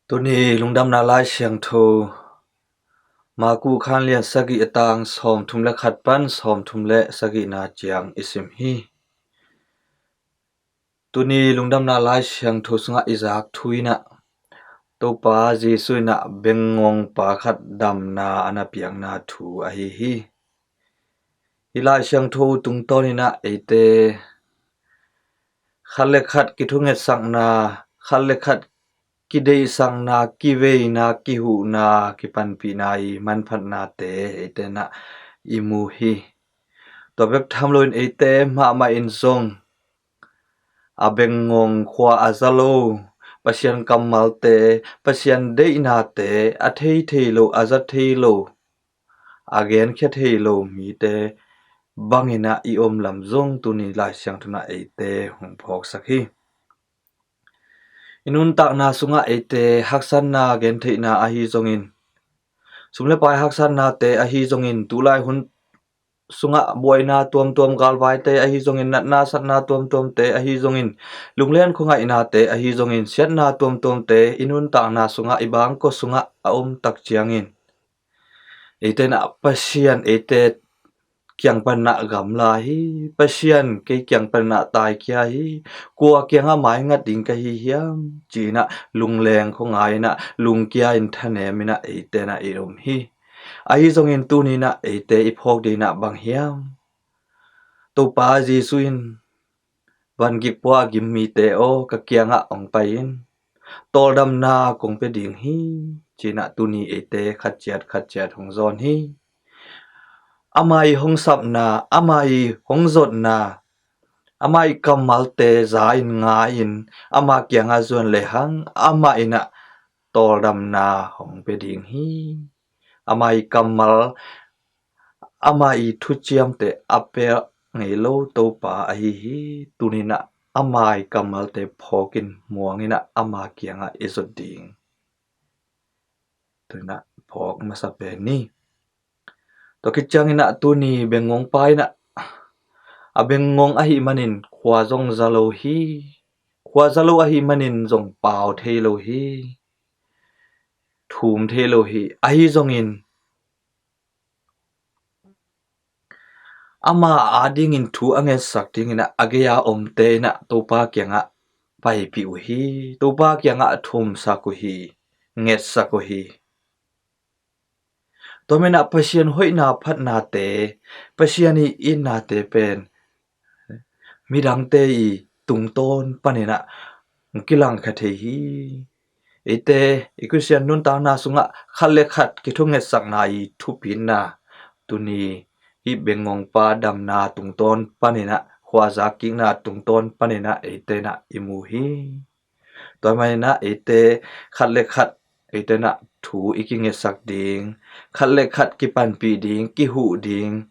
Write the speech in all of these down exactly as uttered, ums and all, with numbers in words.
Tuni lungdamna Lai Siangtho Maku khanlian sagih a tang sawmthum le khat pan sawmthum le sagihna ciang i sim hi. Tuni lungdamna Lai Siangtho sungah i zak thu inah Topa Jesu inah bengngongpa khat damna a na piakna thu ahi hi. Hi Lai Siangtho tungtawn inah eite khat le khat kithungetsakna, khat le khat kideihsakna, kiveina, kihuhna, kipanpihna i manphatnate eite inah i mu hi. Tua bek tham loin eite mahmah in zong a bengngong, khua a za lo, Pasian kammalte, Pasian deihnate a thei thei lo, a za thei lo, a genkhia thei lo mite bang inah i om lam zong tuni Lai Siangtho inah eite hong phawksak hi. I nuntakna sungah eite haksatna gentheihna ahi zongin, sum le pai haksatnate ahi zongin, tulai hun sungah buaina tuamtuam, galvaite ahi zongin, natna satna tuamtuamte ahi zongin, lunglen khuangaihnate ahi zongin, siatna tuamtuamte i nuntakna sungah, i bangkua sungah a om tak ciangin eite inah Pasian eite kiang pan inah gamla hi, Pasian kei kiang pan inah taikhia hi, kua kiangah maingat ding ka hi hiam, ci inah lungleng khuangai inah lungkia in thanem inah eite inah i om hi. Ahi zongin tuni inah eite i phawk ding inah bang hiam? Topa Jesu in, vangik pua a gim mite aw, ka kiangah hong pai in, tawldamna kong pia ding hi, ci inah tuni eite khat ciat khat ciat hong zawn hi. Ama i hong sapna, ama i hong zotna, ama i kammalte za in, ngai in, ama kiangah zuan lehang amah inah tawldamna hong pia ding hi. Ama i kammal, ama i thuciamte a pia ngei lo Topa ahi hi. Tuni inah ama i kammalte phawk in, muang inah ama kiangah i zot ding. Tuni inah phawk masa pen ni. Tua khit ciang inah tuni bengngongpa inah a bengngong ahih manin khua zong za lo hi. Khua za lo ahih manin zong pau thei lo hi. Thum thei lo hi. Ahi zongin ama adingin thu a ngetsak ding inah a gei-a omte inah Topa kiangah paipih uh hi. Topa kiangah thumsak uh hi. Ngetsak uh hi. Tua manin ah Pasian hoihna phatnate, Pasian i itnate pen midangte i tungtawn panin ah kilangkha thei hi. Eite i Khristian nuntakna sungah khat le khat kithungetsakna i thupitna, tuni hih bengngongpa damna tungtawn panin ah, khuazak kikna tungtawn panin ah eite in ah i mu hi. Tua manin ah eite khat le khat eite in ah thu i kingetsak ding, khat le khat kipanpih ding, kihuh ding,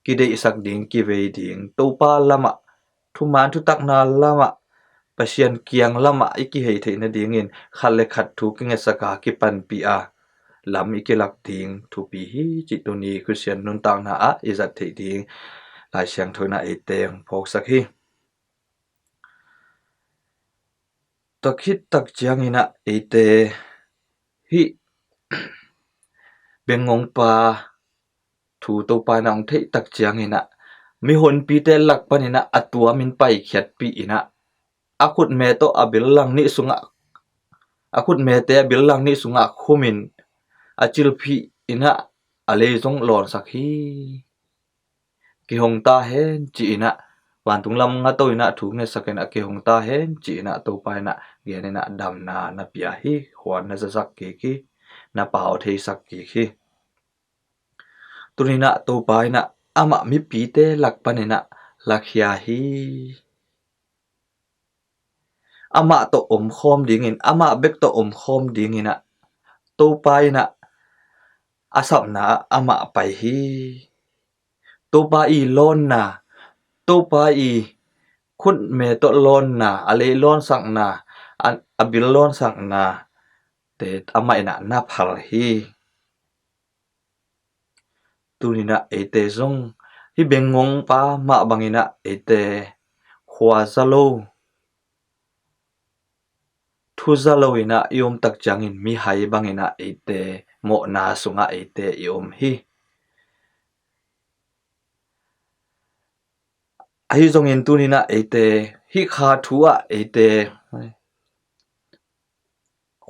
kideihsak ding, kivei ding, Topa lamah, thuman thutakna lamah, Pasian kiang lamah i kihei theih nadingin khat le khat thu kingetsak a, kipanpih a, lam i kilak ding thupi hi cih tuni Khristian nuntakna ah i zat theih ding Lai Siangtho in ah eite hong phawksak hi. Tua khit tak ciangin ah eite hih bengngongpa thu Topa in ah hong theih tak ciangin ah mihonpite lak panin ah a tuamin paikhiatpih in ah a khutme tawh a billang nih sungah, a khutmete a billang nih sungah khumin a cilphih in ah a lei zong lawnsak hi. Kihong ta hen ci-in ah, vantung lam ngato in ah thu ngetsak in ah kihong ta hen ci-in ah Topa in ah gen in ah damna na pia hi. Huan na zazak kik hi, na pau theisak kik hi. Tuni in ah Topa in ah amah mipite lak panin ah lakhia hi. Amah tawh omkhawm dingin, amah bek tawh omkhawm dingin ah Topa in ah a sapna ah amah pai hi. Topa i lawnna, Topa i khutme tawh lawnna, a lei lawnsakna, a, a bil lawnsakna te amah in ah na phal hi. Tuni in ah eite zong hih bengngongpa mah bangin ah eite khua za lo, thuza lo inah i om tak ciangin mihai bang inah eite mawhna sungah eite i om hi. Ahi zongin tuni inah eite hih kha thu ah eite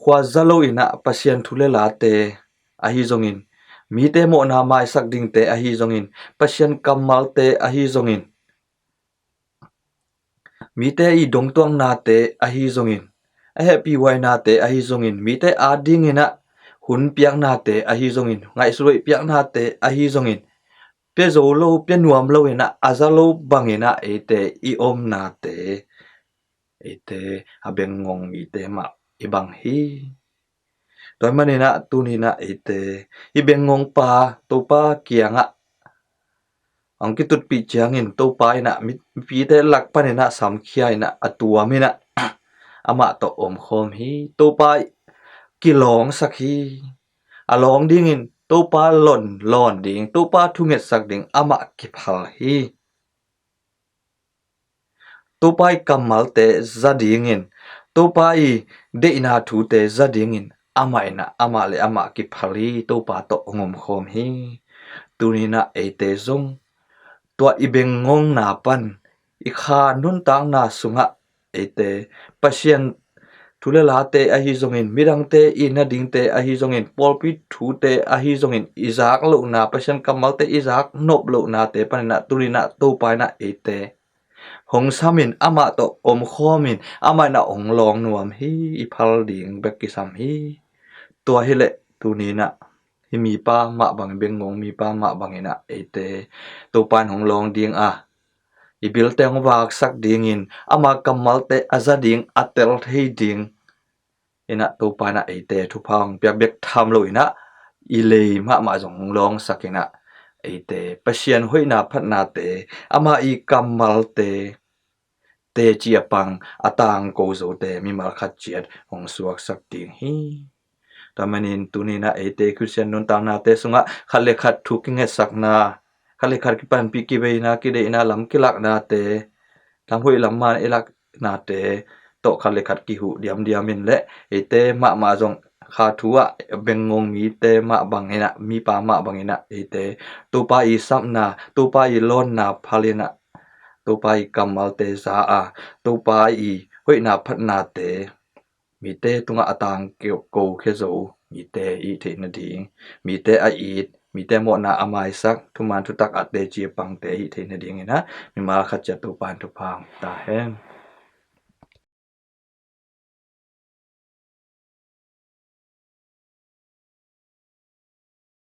khuaza lo inah Pasian thu le late ahi zongin, mite mawhna maisak dingte ahi zongin, Pasian kammalte ahi zongin, mite i dongtuaknate ahi zongin, a hehpihhuainate ahi zongin, mite ading inah hun piaknate ahi zongin, ngaihsuthuai piaknate ahi zongin, pia zo lo, pia nuam lo inah a za lo bang inah eite i omnate, eite a bengngong mite mah i bang hi. Tua hi man inah tuni inah eite hih bengngongpa Topa kiangah hong kitutpih ciangin Topa inah mi, mipite lak pan inah samkhia inah a tuam inah amah tawh omkhawm hi. Topa kilawngsak hi. A lawng dingin Topa lon lawn ding, Topa thungetsak ding amah kiphal hi. Topa i kammalte za dingin, Topa i deihna thute za dingin amah inah amah le amah kiphal hi. Topa tawh hong omkhawm hi. Tuni inah eite zong tua i bengngongna pan i kha nuntakna sungah eite Pasian thu le late ahi zongin, midangte i na dingte ahi zongin, pawlpi thute ahi zongin i zak lohna, Pasian kammalte i zak nop lohnate pan inah tuni inah Topa inah eite hong samin, amah tawh omkhawmin, amah inah hong lawng nuam hi. I phal ding bek kisam hi. Tua hileh tuni inah hih mipa mah bang, bengngong mipa mah bang inah eite Topa in hong lawng ding a, i bilte hong vaksak dingin, ama kammalte a za ding, a tel thei ding inah Topa inah eite thupha hong piak bek tham lo inah i lei mahmah zong hong lawngsak inah eite Pasian hoihna phatnate, ama i kammalte teci a pang, a tangko zote mimal khat ciat hong suaksak ding hi. Tua manin tuni inah eite Khristian nuntaknate sungah khat le khat thu kingetsakna, khat le khat kipanpih kibeina, kideihna, lam kilaknate, lam hoih lam man i laknate tawh khat le khat kihuh diamdiam in le eite mahmah zong kha thu ah bengngong mite mah bang inah, mipa mah bang inah eite Topa i sapna, Topa i lawnna phal inah, Topa i kammalte za a, Topa i hoihna phatnate mite tungah a tangko khia zo mite i hih theih nading, mite a it, mite mawhna a maisak, thuman thutak a teci a pangte i hih theih nading inah mimal khat ciat Topa in thupha hong pia ta hen.